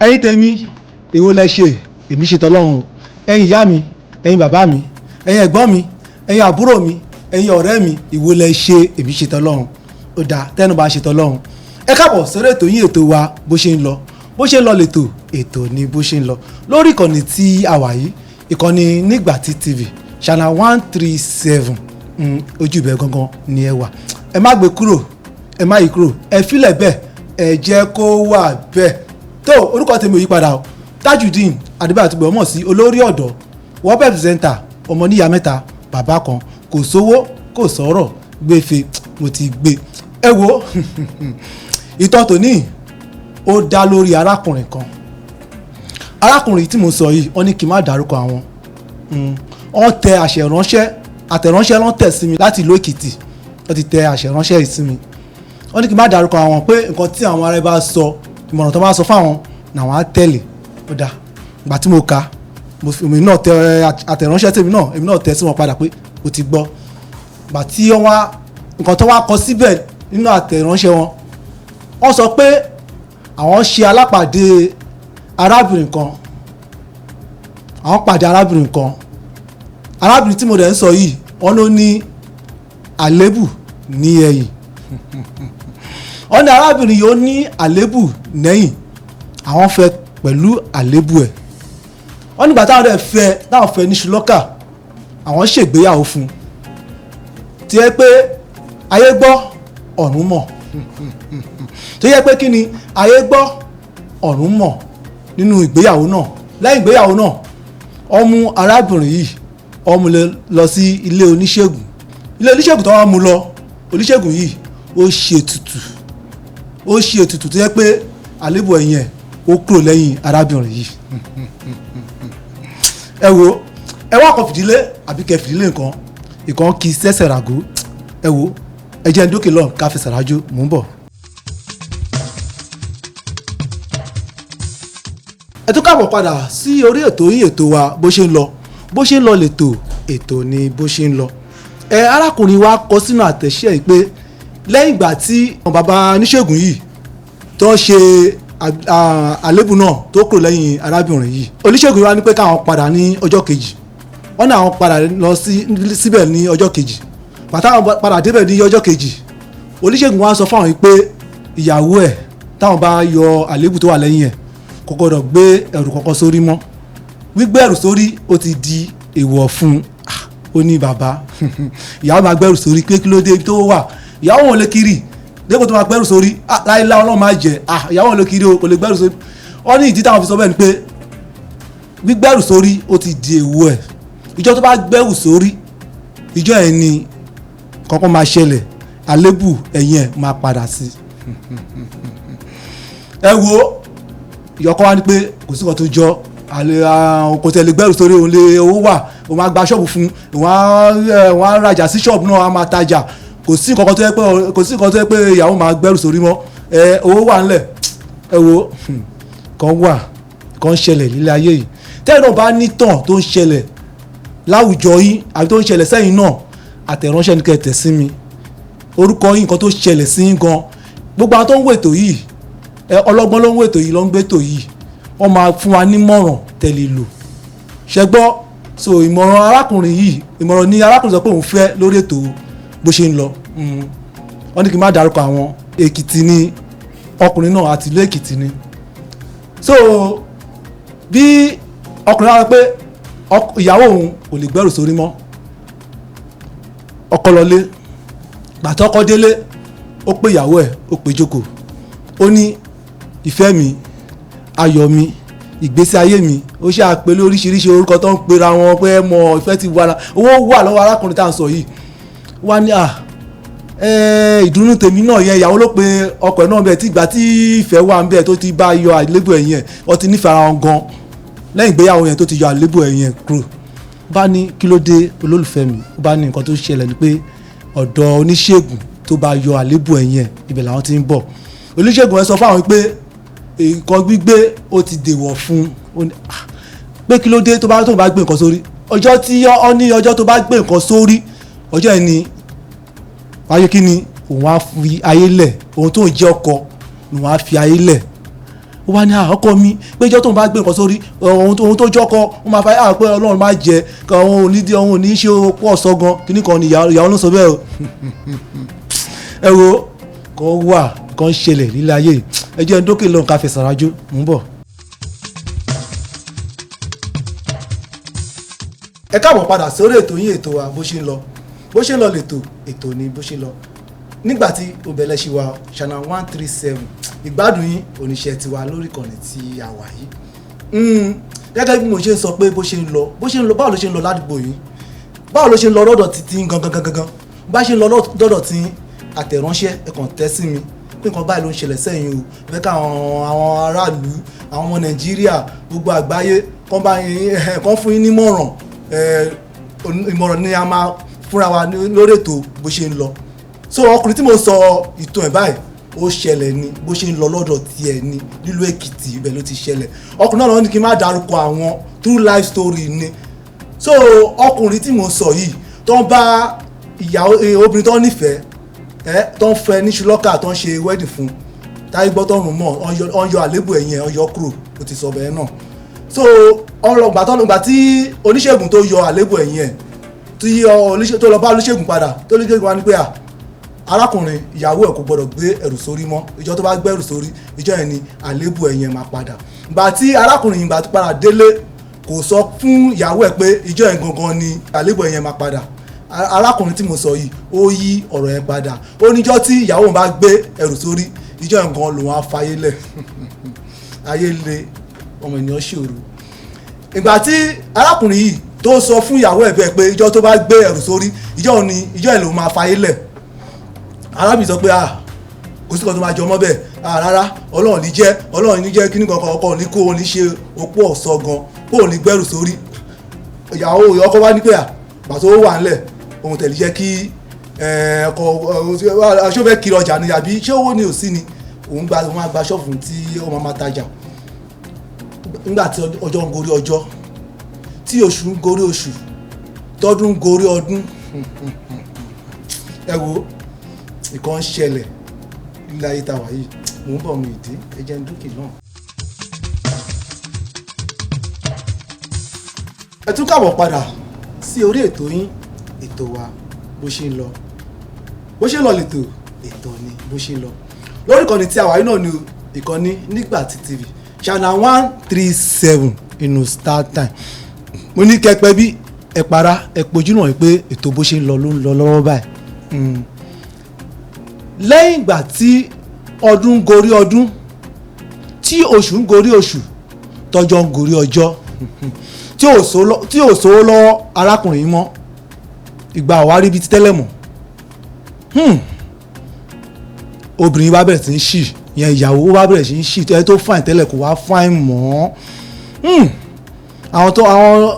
Ẹ̀yin tèmi, èwo lẹ ṣe? Èmi ṣe tọlọ́run o. Ẹ̀yin ìyá mi, ẹ̀yin bàbá mi, ẹ̀yin ẹ̀gbọ́n mi, ẹ̀yin àbúrò mi, ẹ̀yin ọ̀rẹ́ mi, èwo lẹ ṣe? Èmi ṣe tọlọ́run. Ó dáa tẹ́nu bá ṣe tọlọ́run. Ẹ káàbọ̀ sórí ètò yín, ètò wa, Bó Ṣe ń Lọ. Bó ṣe ń lọ lètò, ètò ni Bó Ṣe ń Lọ lórí ìkànnì tí a wà yìí, ìkànnì Nígbàtí TV, channel 137. Ojú ibẹ̀ gangan ni ẹ wà. Ẹ má gbé kúrò, ẹ má yí kúrò, ẹ filẹ̀ bẹ́ẹ̀, ẹ jẹ́ kó wà bẹ́ẹ̀. Tó orúkọ tèmi ò yí padà o, Tajudeen Adébáyọ̀ tó gbọ́ mọ̀ sí olórí ọ̀dọ́ wọ́n bẹ́ẹ̀, presenter ọmọ níyà mẹ́ta bàbá kan, kò sówó kò sọ̀rọ̀ gbéfe mo ti gbé. Ẹ wo ìtàn tòní, ó dá lórí arákùnrin kan. Arákùnrin tí mo sọ yìí, wọ́n ní kí n má dárúkọ àwọn. Wọ́n tẹ àṣẹránṣẹ́, àtẹ̀ránṣẹ́ ló ń tẹ̀ sí mi láti ìlú Èkìtì. Wọ́n ti tẹ àṣẹránṣẹ́ yìí sí mi. Wọ́n ní kí n má dárúkọ àwọn, pé nǹkan tí àwọn ará bá sọ, ìmọ̀ràn tó bá sọ fáwọn làwọn á tẹ̀lé. Ó dáa. Ìgbà tí mo kà, mo fi èmi náà tẹ àtẹ̀ránṣẹ́ tèmi náà, èmi náà tẹ̀ sí wọn padà pé mo ti gbọ́. Ìgbà tí wọ́n wá nǹkan tó wá kọ síbẹ̀ nínú àtẹ̀ránṣẹ́ wọn, wọ́n sọ pé àwọn ṣe alápàdé arábìnrin kan. Àwọn pàdé arábìnrin kan. Arábìnrin tí mo dẹ̀ ń sọ yìí, wọ́n ló ní àlébù ní ẹ̀yìn. Wọ́n ní arábìnrin yìí ó ní àlébù lẹ́yìn. Àwọn fẹ́ pẹ̀lú àlébù ẹ̀. Wọ́n nígbà táwọn dẹ̀ fẹ́, táwọn fẹ́ ní ṣùlọ́kà, àwọn ṣègbéyàwó fún un tí yẹ pé ayé gbọ́ ọ̀run mọ̀, tó yẹ pé kí ni, ayé gbọ́ ọ̀run mọ̀ nínú ìgbéyàwó náà. Lẹ́yìn ìgbéyàwó náà, wọ́n mú arábìnrin yìí, wọ́n mú lọ sí ilé oníṣègùn. Ilé oníṣègùn tó wọ́n mú lọ, oníṣègùn yìí ó ṣe ètùtù, ó ṣe ètùtù tó yẹ pé àlébù ẹ̀yìn ẹ̀ ó kúrò lẹ́yìn arábìnrin yìí. Ẹ wo, ẹ wá kọ fìdílé àbí kẹ fìdílé nǹkan ìkan kì í sẹ́sẹ̀ ràgó. Ẹ wo, ẹ jẹ́ ń dókè lọ́n ká fẹsẹ̀ rájò, mò ń bọ̀. Ẹ tún káàbọ̀ padà sí orí ètò yín, ètò wa, Bó Ṣe ń Lọ. Bó ṣe ń lọ lètò, ètò ni Bó ṣe ń Lọ. Ẹ arákùnrin wa kọ sínú àtẹ̀ṣẹ́ yìí pé lẹ́yìn ìgbà tí àwọn bàbá oníṣègùn yìí tó ṣe àlébù náà tó kúrò lẹ́yìn arábìnrin yìí, oníṣègùn wa ní pé káwọn padà ní ọjọ́ kejì. Wọ́n ní àwọn padà lọ síbẹ̀ ní ọjọ́ kejì. Bàtà àwọn padà débẹ̀ ní ọjọ́ kejì, oníṣègùn wa sọ fáwọn yìí pé ìyàwó ẹ̀, táwọn bá yọ àlébù tó wà lẹ́yìn ẹ̀, kò gbọdọ̀ gbé ẹrù kankan sórí mọ́. Gbígbé ẹrù sórí ó ti di èèwọ̀ fún un. Ó ní bàbá ìyàwó máa gbẹ́rù sórí, pé kí ló dé tó wà, ìyàwó wọn lè kiri dépò tó máa gbẹ́rù sórí. Láíláí, Ọlọ́run máa jẹ́. Ìyàwó wọn lè kiri o, kò lè gbẹ́rù sórí. Wọ́n ní ìdí táwọn fi sọ bẹ́ẹ̀ ni pé gbígbẹ́rù sórí ó ti di èèwọ̀ ẹ̀. Ìjọ tó bá gbẹ́rù sórí, ìjọ ẹ̀ ni kankan máa ṣẹlẹ̀, àlébù ẹ̀yìn ẹ̀ máa padà sí. Ẹ wo, ìyọkọ wa ni pé kò sí nǹkan tó jọ àlè, kò tẹ̀lé gbẹ́rù sórí. Òun lè owó wà, òun á gba ṣọ́ọ̀bù fún òun, á rajà sí ṣọ́ọ̀bù náà, á máa tajà. Kò sí nǹkan tó yẹ pé, kò sí nǹkan tó yẹ pé ìyàwó máa gbẹ́rù sórí mọ́. Ẹ owó wà ńlẹ̀. Ẹ wo, kan wà kan ṣẹlẹ̀ nílé ayé yìí. Tẹ́lẹ̀ náà bá nítàn tó ń ṣẹlẹ̀ láwùjọ yín àbí tó ń ṣẹlẹ̀ sẹ́yìn náà, àtẹ̀ránṣẹ́ ní kẹ́ tẹ̀ sí mi, orúkọ yín, nǹkan tó ṣẹlẹ̀ sí yín gan. Gbogbo àwọn tó ń wètò yìí, ọlọ́gbọ́n ló ń wètò yìí, ló ń gbétò yìí, wọ́n máa fún wa nímọ̀ràn tẹ̀lé lò ṣẹgbọ́. So ìmọ̀ràn arákùnrin yìí, ìmọ̀ràn ní arákùnrin sọ pé òun fẹ́ lórí ètò Bó Ṣe ń Lọ. Wọ́n ní kí n má dárúkọ àwọn. Èkìtì ni ọkùnrin náà, àti ìlú Èkìtì ni. So bí ọkùnrin náà sọ pé ìyàwó òun kò lè gbẹ́rù sórí mọ́, ọkọ lọlé. Gbàtọ́ ọkọ délé, ó pé ìyàwó ẹ̀, ó pé jókòó, ó ní ìfẹ́ mi, ayọ̀ mi, ìgbésí ayé mi. Ó ṣe àpè lóríṣiríṣi orúkọ tó ń pera wọn pé ẹ mọ ìfẹ́ ti wà, owó wà lọ́wọ́ arákùnrin tá à ń sọ yìí. Wá ní ìdùnnú tèmi náà yẹn. Ìyàwó ló pe ọkọ ẹ̀ náà bẹ́ẹ̀ tí ìgbà tí ìfẹ́ wà ń bẹ́ẹ̀ tó ti bá yọ àlébù ẹ̀yìn ẹ̀, wọ́n ti nífẹ̀ẹ́ ara wọn gan lẹ́yìn ìgbéyàwó yẹn tó ti yọ àlébù ẹ̀yìn ẹ̀ kúrò. Bá ní kí ló dé, olólùfẹ́ mi? Ó bá ní nǹkan tó ṣẹlẹ̀ ni pé ọ̀dọ̀ oníṣègùn tó bá yọ àlébù ẹ̀yìn ẹ̀, ibẹ̀ làwọn ti ń bọ̀. Oníṣègùn ẹ̀ sọ fáwọn pé nǹkan gbígbé ó ti dèwọ̀ fún un, pé kí ló dé, tó bá gbé nǹkan sórí, ọjọ́ tí ọ ní ọjọ́ tó bá gbé nǹkan sórí, ọjọ́ yẹn ni wáyé kí ni òun á fi ayé lẹ̀, òun tó ń jẹ́ ọkọ ni òun á fi ayé lẹ̀. Ó wá ní ọkọ mi pé ìjọ́ tóun bá gbé nǹkan sórí ohun tó jọ́kọ ó máa fa pé Ọlọ́run má jẹ́ òun ò ní di òun ò ní ṣe pọ̀ sọ gan kíní kan ni ìyàwó ló sọ bẹ́ẹ̀ o. Ẹ wo kan wà kan ń ṣẹlẹ̀ nílé ayé, ẹ jẹ́ ń dókè lọ́hùn ká fẹsẹ̀ rájò, mò ń bọ̀. Ẹ káàbọ̀ padà sórí ètò yín, ètò wa bó ṣe ń lọ. Bó ṣe ń lọ lètò, ètò ni bó ṣe ń lọ. Nígbà tí obẹ̀lẹ̀ ṣe wa channel 137, ìgbádùn yín oníṣẹ́ tiwa lórí ìkànnì tí a wà yìí. Gẹ́gẹ́ bí mo ṣe ń sọ pé bó ṣe ń lọ, bó ṣe ń lọ, báwo ló ṣe ń lọ ládùúgbò yín, báwo ló ṣe ń lọ lọ́dọ̀ títí gangan gangan, bá ṣe ń lọ lọ́dọ̀ tí àtẹ̀ránṣẹ́ ẹ kàn tẹ́ sí mi pé nǹkan báyìí ló ń ṣẹlẹ̀ sẹ́yìn o. Fẹ́ káwọn àwọn aráàlú, àwọn ọmọ Nàìjíríà, gbogbo àgbáyé kán bá yín kán fún yín nímọ̀ràn. Ìmọ̀ràn ni a máa fúnra wa lórí ètò bó ṣe ń lọ. So ọkùnrin tí mo sọ ìtàn ẹ̀ báyìí, ó ṣẹlẹ̀ ni bó ṣe ń lọ lọ́dọ̀ tiẹ̀ ni nílùú Èkìtì, ibẹ̀ ló ti ṣẹlẹ̀. Ọkùnrin náà ní kí n má dárúkọ àwọn, true life story ni. So ọkùnrin tí mo sọ yìí tó ń bá ìyàwó obìnrin tó ń nífẹ̀ẹ́ ẹ tó ń fẹ́ ní ṣùlọ́kà, tó ń ṣe wedding fún táyé gbọ́ tọrùn mọ́ ọ̀n yọ àlébù ẹ̀yìn ẹ̀, ọ̀n yọ kúrò, ó ti sọ bẹ́ẹ̀ náà. So ọlọgbà tó lọgbà tí oníṣègùn tó yọ àlébù ẹ̀yìn ẹ̀ tí tó lọ bá oníṣègùn padà, tó oníṣègùn wá ní pé à arákùnrin ìyàwó ẹ̀ kò gbọdọ̀ gbé ẹrù sórí mọ́, ìjọ tó bá gbé ẹrù sórí ìjọ yẹn ni àlébù ẹ̀yìn ẹ̀ máa padà. Ìgbà tí arákùnrin ìgbà tó padà délé kò sọ fún ìyàwó ẹ̀ pé ìjọ yẹn gangan ni àlébù ẹ̀yìn ẹ̀ máa padà. Arákùnrin tí mo sọ yìí ó yí ọ̀rọ̀ yẹn padà, ó níjọ́ tí ìyàwó òun bá gbé ẹrù sórí ìjọ yẹn gan lòun á fayé lẹ̀. Ayé le, ọmọ ènìyàn ṣòro. Ìgbà tí arákùnrin yìí tó sọ fún ìyàwó ẹ̀ bẹ́ẹ̀ pé ìjọ tó bá gbé ẹrù sórí ìjọ òun ni ìjọ yẹn lòun máa fayé lẹ̀, arábìnrin sọ pé kò sí kan tó máa jọ mọ́ bẹ́ẹ̀, rárá, Ọlọ́run ní jẹ́, Ọlọ́run ní jẹ́ kíní kankan, ọkọ ní kó òun ní ṣe opó ọ̀sọ́ gan, kó òun ní gbẹ́rù sórí. Ìyàwó ọkọ wá ní pé pàtó ó wà ńlẹ̀ òun tẹ̀lé jẹ́ kí ọkọ ṣé ó fẹ́ kiri ọjà ni àbí ṣé owó ni ò sí ni òun gba, òun máa gba ṣọ́ọ̀fù tí ó máa tajà. Nígbà tí ọjọ́ ń gorí ọjọ́, tí oṣù ń gorí oṣù, tọdún ń gorí ọdún, ẹ wo nǹkan ń ṣẹlẹ̀ nílẹ̀ ayé tá a wà yìí. Mò ń bọ̀, mi ìdí ẹ jẹ́ ń dúkì náà. Ẹ tún káàbọ̀ padà sí orí ètò yín, ètò wa bó ṣe ń lọ. Bó ṣe ń lọ lètò, ètò ni bó ṣe ń lọ. Lórí ìkànnì tí a wà yìí náà ni ìkànnì Nígbàtí TV channel 137 inú Star Time. Mo ní kẹpẹ bí ẹ para ẹ pojú náà pé ètò bó ṣe ń lọ ló ń lọ lọ́wọ́ báyìí. Lẹ́yìn ìgbà tí ọdún ń gorí ọdún, tí oṣù ń gorí oṣù, tọjọ́ ń gorí ọjọ́, tí ò sówó lọ́wọ́ arákùnrin mọ́, ìgbà àwárí bíi ti tẹ́lẹ̀ mọ́, obìnrin bá bẹ̀rẹ̀ sí í ṣì, ìyẹn ìyàwó bá bẹ̀rẹ̀ sí í ṣì, ẹni tó fàìn tẹ́lẹ̀ kò wá fàìn mọ́. Àwọn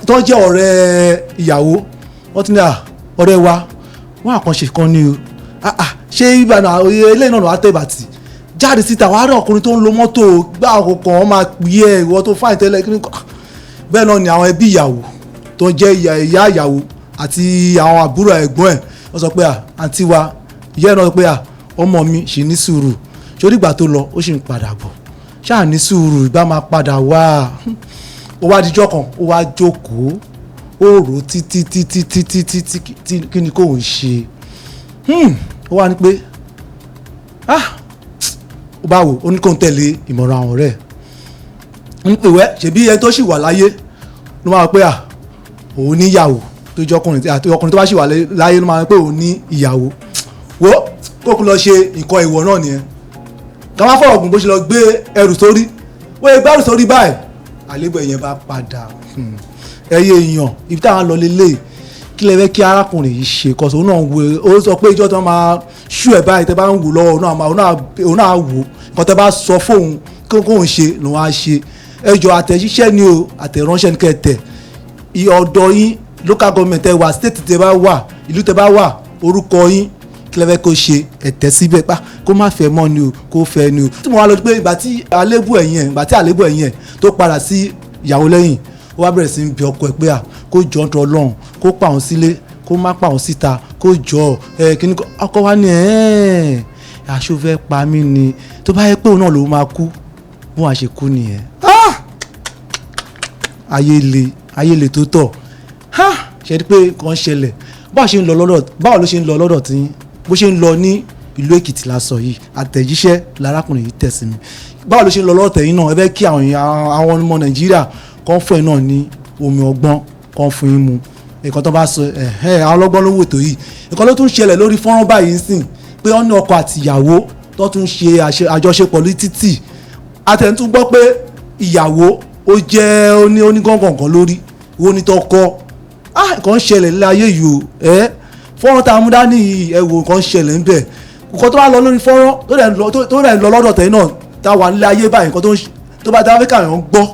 tó jẹ́ ọ̀rẹ́ ìyàwó wọ́n ti ní ọ̀rẹ́ wa wọ́n àkànṣe kan ní o, ṣé ìbànú eléyìí náà lọ́wọ́ tẹ̀ bàtì jáde síta wàá rí ọkùnrin tó ń lo mọ́tò gbá àkókò wọn máa pè é ìwọ tó fàìn tẹ́lẹ̀ kí ni. Bẹ́ẹ̀ náà ni àwọn ẹbí ìyàwó tó ń jẹ́ ìyá ìyàwó àti àwọn àbúrò ẹ̀gbọ́n ẹ̀ wọ́n sọ pé àǹtí wa ìyá ẹ̀ náà sọ pé ọmọ mi ṣì ní sùúrù, sórí ìgbà tó lọ ó sì ń padà bọ̀, ṣáà ní sùúrù, ìgbà máa padà wá. Ó wá dijọ́ kan ó wá jókòó, ó rò títí títí títí títí kí ni kò ń ṣe. Ó wá ní pé ó bá wò ó ní kó ń tẹ̀lé ìmọ̀ràn àwọn ọ̀rẹ́ ẹ̀ ń pè wẹ́ ṣèbí ẹni tó sì wà láyé ló máa pé òun níyàwó tó jẹ́ ọkùnrin àti ọkùnrin tó bá sì wà láyé ló máa pé òun ní ìyàwó, wo kó kú lọ ṣe nǹkan ìwọ náà nìyẹn. Ká má fọ̀rọ̀ gùn, bó ṣe lọ gbé ẹrù sórí, wọ́n yẹ gbẹ́rù sórí báyìí àlébù ẹ̀yẹn bá padà. Ẹyẹ èèyàn ibi táwọn lọ lélẹ̀, kí lẹ fẹ́ kí arákùnrin yìí ṣe? Kọ́sọ̀ òun náà wo, ó sọ pé ìjọ tó máa ṣú ẹ̀ báyìí tẹ́ bá ń wò lọ́wọ́ òun náà wò nǹkan tẹ́ bá sọ fóun kóun ṣe lòun á ṣe. Ẹ jọ̀ọ́ àtẹ̀jíṣẹ́ ni o, àtẹ̀ránṣẹ́ ni kẹ́ tẹ̀. Ọ̀dọ̀ yín, local government ẹ wà, state tẹ́ bá wà, ìlú tẹ́ bá wà, orúkọ yín, kí lẹ fẹ́ kó ṣe, ẹ̀tẹ̀ síbẹ̀ pa kó má fẹ́ mọ́ ni o, kó fẹ́ ni o. Tí mo wá lọ pé ìgbà tí àlébù ẹ̀yìn ẹ̀, ìgbà tí àlébù ẹ̀yìn ẹ̀ tó padà sí ìyàwó lẹ́yìn, ó wá bẹ̀rẹ̀ sí í bi ọkọ ẹ̀ pé kó jọ ń tọ Ọlọ́run, kó pa òun sílé, kó má pa òun síta, kó jọ ẹ kíní. Ọkọ wa ní ẹ̀ aṣọ fẹ́ pa mí ni, tó bá yẹ pé òun náà ló máa kú, Bó wàá ṣe kú nìyẹn. Ah! Ayé le, ayé le tó tọ̀. Ha! Ṣe rí pé nǹkan ṣẹlẹ̀? Báwo ṣe ń lọ lọ́dọ̀, báwo ló ṣe ń lọ lọ́dọ̀ tí bó ṣe ń lọ ní ìlú Èkìtì la sọ yìí? Àtẹ̀jíṣẹ́ lárákùnrin yìí tẹ̀ sí mi. Báwo ló ṣe ń lọ lọ́dọ̀ tẹ̀yìn náà? Ẹ fẹ́ kí àwọn èèyàn, àwọn ọmọ Nàìjíríà kan fún ẹ náà ní omi ọgbọ́n kan fún yín mu. Nǹkan tó bá sọ ẹ̀hẹ́, àwọn ọlọ́gbọ́n ló wò tó yìí. Nǹkan ló tún ṣẹlẹ̀ lórí fọ́nrán báyìí sìn pé wọ́n ní ọkọ àti ìyàwó tó tún ṣe àjọṣepọ̀ ní títì. Àtẹ̀tún gbọ́ pé ìyàwó ó jẹ́ oní onígàngàngàn lórí wo ni tọkọ. Ah, nǹkan ń ṣẹlẹ̀ nílé ayé yìí o. Ẹ fọ́nrán tá a mú dání yìí, ẹ wo nǹkan ń ṣẹlẹ̀ ńbẹ̀. Nǹkan tó bá lọ lórí fọ́nrán tó dẹ̀ ń lọ lọ́dọ̀ tẹ̀yìn náà tá a wà nílé ayé báyìí, nǹkan tó bá dá Áfíríkà yẹn ń gbọ́,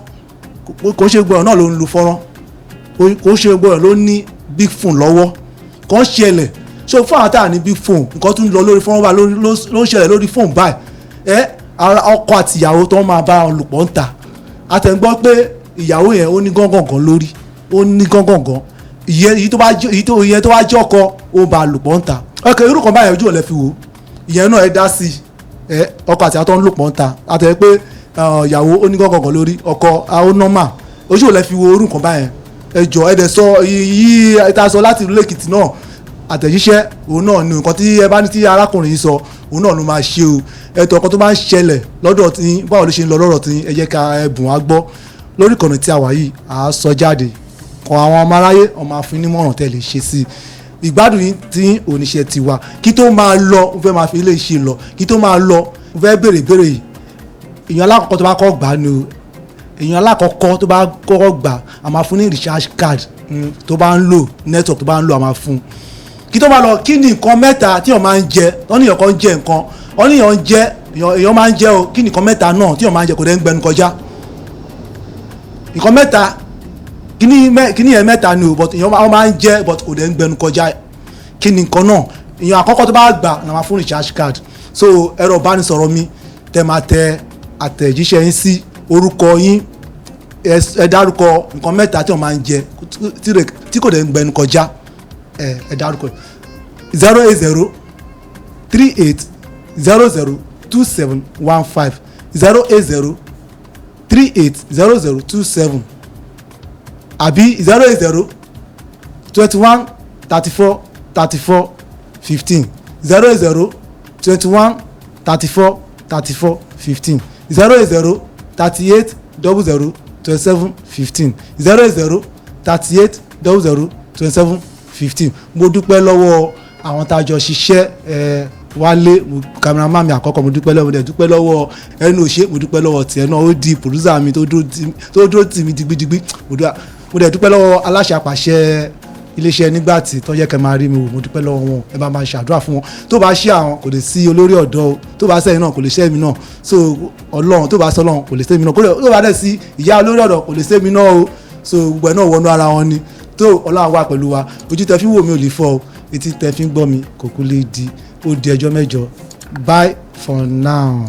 kò ń ṣe gbọ́dọ̀ náà ló ń lu fọ́nrán, kò ń ṣe gbọ́dọ̀ ló ní big phone lọ́wọ́. Nǹkan ṣẹlẹ̀. So fún àwọn tá a ní big phone, nǹkan tún lọ lórí fọ́nrán báyìí, ló ń ṣẹlẹ̀ lórí phone báyìí. Ẹ ara ọkọ àti ìyàwó tó máa bá wọn lò pọ̀ ń ta. Àtẹ̀gbọ́ pé ìyàwó yẹn ó ní gángangan lórí, ó ní gángangan. Ìyẹn èyí tó bá jẹ́ èyí tó ìyẹn tó bá jẹ́ ọkọ, ó bá lò pọ̀ ń ta. Ok, irú kan báyẹn, ojú ò lẹ fi wò ìyẹn náà? Ẹ dá sí i. Ẹ ọkọ àti ìyàwó tó ń lò pọ̀ ń ta, àtẹ̀ pé ìyàwó ó ní gángangan lórí, ọkọ ó normal, ojú ò lẹ fi wo irú kan báyẹn? Ẹ jọ, ẹ dẹ̀ sọ yìí tá a sọ láti ìlú Èkìtì náà. Àtẹ̀jíṣẹ́ òun náà ni nǹkan tí ẹ bá ní tí arákùnrin yìí sọ, òun náà ló máa ṣe o. Ẹ̀tọ́ ọkọ tó bá ń ṣẹlẹ̀ lọ́dọ̀ tí, báwo ló ṣe ń lọ lọ́dọ̀ tí, ẹ jẹ́ ká ẹ̀bùn wa gbọ́ lórí ìkànnì tí a wà yìí. À á sọ jáde kan àwọn ọmọ aráyé, ọmọ àfin nímọ̀ràn tẹ́ lè ṣe sí i. Ìgbádùn yín tí oníṣẹ́ ti wà. Kí tó máa lọ, mo fẹ́ máa fi ilé ṣe lọ. Kí tó máa lọ, mo fẹ́ béèrè béèrè yìí. Èèyàn alákọ̀ọ́kọ́ tó bá kọ́ gbà ni o, èèyàn alákọ̀ọ́kọ́ tó bá kọ́kọ́ gbà, a máa fún ní recharge card tó bá ń lò, network tó bá ń lò, a máa fún un. Kí tó máa lọ, kí ni nǹkan mẹ́ta tí èèyàn máa ń jẹ? Wọ́n ní èèyàn kan ń jẹ nǹkan, wọ́n ní èèyàn ń jẹ, èèyàn máa ń jẹ o. Kí ni nǹkan mẹ́ta náà tí èèyàn máa ń jẹ kò dé ń gbẹnu kọjá? Nǹkan mẹ́ta, kíní yẹn mẹ́ta ni o, but èèyàn máa ń jẹ but kò dé ń gbẹnu kọjá. Kí ni nǹkan náà? Èèyàn àkọ́kọ́ tó bá gbà ní a máa fún recharge card. So ẹ̀rọ ìbánisọ̀rọ̀ mi tẹ máa tẹ àtẹ̀jíṣẹ́ yín sí, orúkọ yín, ẹ dárúkọ nǹkan mẹ́ta tí wọ́n máa ń jẹ tí kò dé ń gbẹnu kọjá. Ẹ dárúkọ: 08038002715, 080380027, àbí 08021343415, 08021343415, 08038002715, 08038002715. Mo dúpẹ́ lọ́wọ́ àwọn tá a jọ ṣiṣẹ́. Ẹ Wálé cameraman mi àkọ́kọ́, mo dúpẹ́ lọ́wọ́. Mo dẹ̀ dúpẹ́ lọ́wọ́ ẹnu òṣè, mo dúpẹ́ lọ́wọ́ tiẹ̀ náà, ó di producer mi tó dúró tì mí digbidigbi. Mo dẹ̀ dúpẹ́ lọ́wọ́ aláṣẹ àpàṣẹ iléeṣẹ́ nígbàtí tó yẹ kẹ́ máa rí mi wò. Mo dúpẹ́ lọ́wọ́ wọn. Ẹ bá máa ṣàdúrà fún wọn. Tó bá ṣí àwọn, kò lè sí olórí ọ̀dọ́ o. Tó bá sẹ́yìn náà, kò lè ṣẹ́ mi náà. So Ọlọ́run, tó bá sọ Ọlọ́run, kò lè ṣẹ́ mi náà. Tó bá dẹ̀ sí ìyá olórí ọ̀dọ́, kò lè ṣẹ́ mi náà o. So gbogbo ẹ̀ náà wọnú ara wọn ni. Tó Ọlọ́run wà pẹ̀lú wa. Ojú tẹ fi ń wò mí ò lè fọ́ o, etí tẹ fi ń gbọ́ mi kò kú lè di. Ó di ẹjọ́ mẹ́jọ. Bye for now.